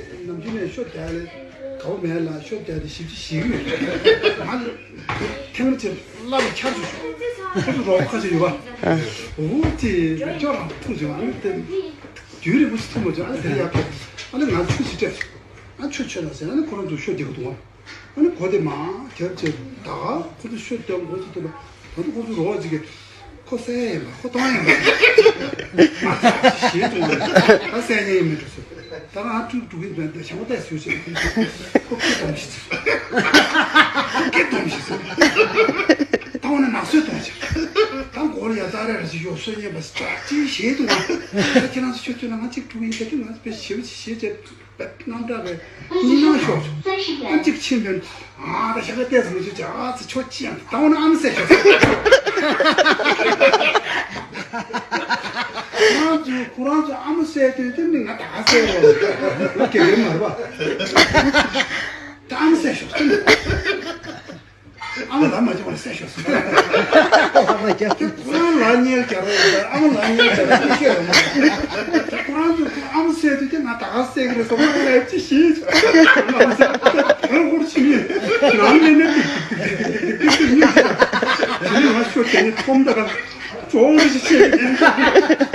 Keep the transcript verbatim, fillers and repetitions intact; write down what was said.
ནམ་རྒྱུན་ནས་ཤོ་རྒྱག་ལས་དགའ་པོ་མེད་ལ་ཤོ་རྒྱག་དེ་ཞིབ་ཅིག་ཞིག་ཡོད། ང་ཐེངས་གཅིག་བླ་རུ་ཆར་ཞུ་ཞུ་ཁོ་ཚོ་རོགས་ཁ་ཅིག་ཡོད་པ། འོ་དེ་ཅོ་རང་ཐུག་ཅིག་ཨ་ནི་དེ་རྒྱུན་རིང་པོ་ཞིག་ཐུག་མ་བྱུང་། ཨ་ནི་དེ་ཡག་པོ་ཨ་ནི་ང་ཆུ་ཞིག་སྤྲད་སོང་། ཨ་ཆུ་མཆོད་ན་ཟེར། ཨ་ནི་ཁོ་རང་ཚོ་ཤོ་རྒྱག་གི་འདུག་ཨ་ནི་གོ་དེ་མ་རྒྱབ་ཅེས་ད་ག་ཁོ་ཚོ་ཤོ་རྒྱག་འགོ་ཚུགས་ཐུབ་པ། ད་དུང་ཁོ་ཚོ་རོགས་ཅིག་གིས་ཁོ་བསད་ཡིན་པ་ཁོ་གཏོང་ཡིན་པ་ཞེས་དུ་ད་བསད་ཉེན་ཡིན་མི་འགྲོ་ཟེར། ད་ང་ཀྲུག་ཀྲུག་ཡིན་པས་འདི་བྱང་བ་བལྟས་ཟེར་ཞེས་ཁོ་སྐད་གཏོང་ཞིག་ཟེར། ཁོ་སྐད་གཏོང་ཞིག་ཟེར། ད་འོ་ན་ནག་གསོད་གཏོང་ཞིག་ད་མགོ་ལ་ཡ་ཙག་ར་ར་ཞིག་ཡོད་གསོད་ཉེན་པ་ཅག་ཅིག་ཞེས་དུ་ང་ད་ཁྱེད་རང་ཚོ་ཆོས་ཚོས་ན་ང་གཅིག་ཀྲུག་ཡིན་པས་དུ་ང་དཔེ་ཞེ་པོ་ཅིག་ཞེས་བྱས། དངངས་སྐྲག་གིས་གཉིད་སྣང་ཤོར་བྱུང་། ཨ་གཅིག་ཕྱིན་པས་ཨ་ད་ཞག་ག་བལྟས་སོང་ཞེས་བྱ་ཨ་ཙི་ཆོ་ཅི་ཡང་ད་འོ་ན་ཨ་མ་བསད་ཤོག་ཁོ་རང་ཚོས་ཁོ་རང་ཚོས་ཨ་མ་བསད་དུས་དེ་ནི་ང་ད་ག་བསད་རོགས་ང་དགེ་རྒན་མ་རེད་པ། ད་ཨ་མ་བསད་ཤོག་ཟེར་ནས། ཨ་མ་ལ་མ་བྱུང་བར་བསད་ཤོག་ཟེར། ཨ་མ་རྒྱབ་ཁོ་རང་ལ་གཉེར་རྒྱག་རོགས་ཡོད། ཨ་མ་ལ་གཉེར་རྒྱག་རོགས་ཤེས་རོགས་མ། ཁོ་རང་ཚོས་ཁོ་ཨ་མ་བསད་དུས་དེ་ང་ད་ག་བསད་ཀྱི་རེད་ཟེར་བ་ལ་ཅི་ཞིག་བོད་སྐོར་ཕྱིན་ནས་ནང་ནས་ནས་ཏིག་ཏིག་ཏིག་ཏིག་ཏིག་ཉིད་དེ་ནས་ང་ཤོར་དེ་ནས་ཁྲོམ་ད་ག་ཅོག་ཅིག་བྱས།